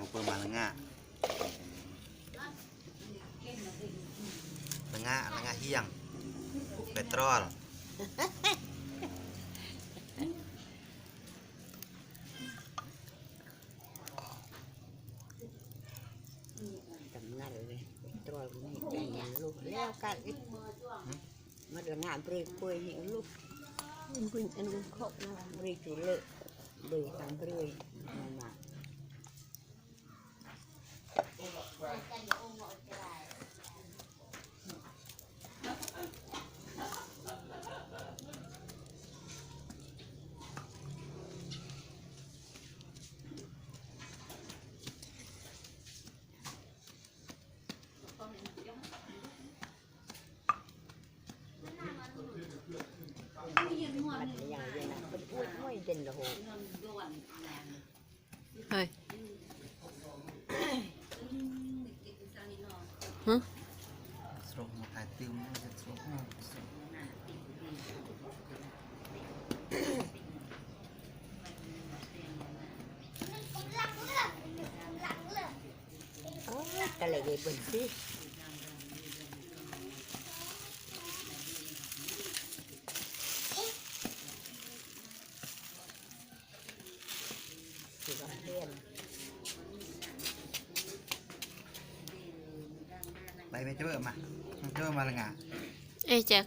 ເປີມາລະງະ ລະງະ ລະງະຮຽງ ແປຕຣອລ. ກຳນັນເລີຍ ແປຕຣອລນີ້ໄດ້ຫຍັງລູກ ແລ້ວກັນອີກ ມັນລະງະເບຣກເປີຍນີ້ລູກ ເປັນອັນເຄາະເບຣກຢູ່ເລີຍ ເບຣກທາງເບຣກມາ. ເຮີ້ຍ ຫຶ? ໂອ້ຍ ຕະເລເບິ່ງຊິ. ໄປແມ່ ຈະເບິ່ງມາ ຈະເບິ່ງມາລະງາ ເອີ ຈັກ.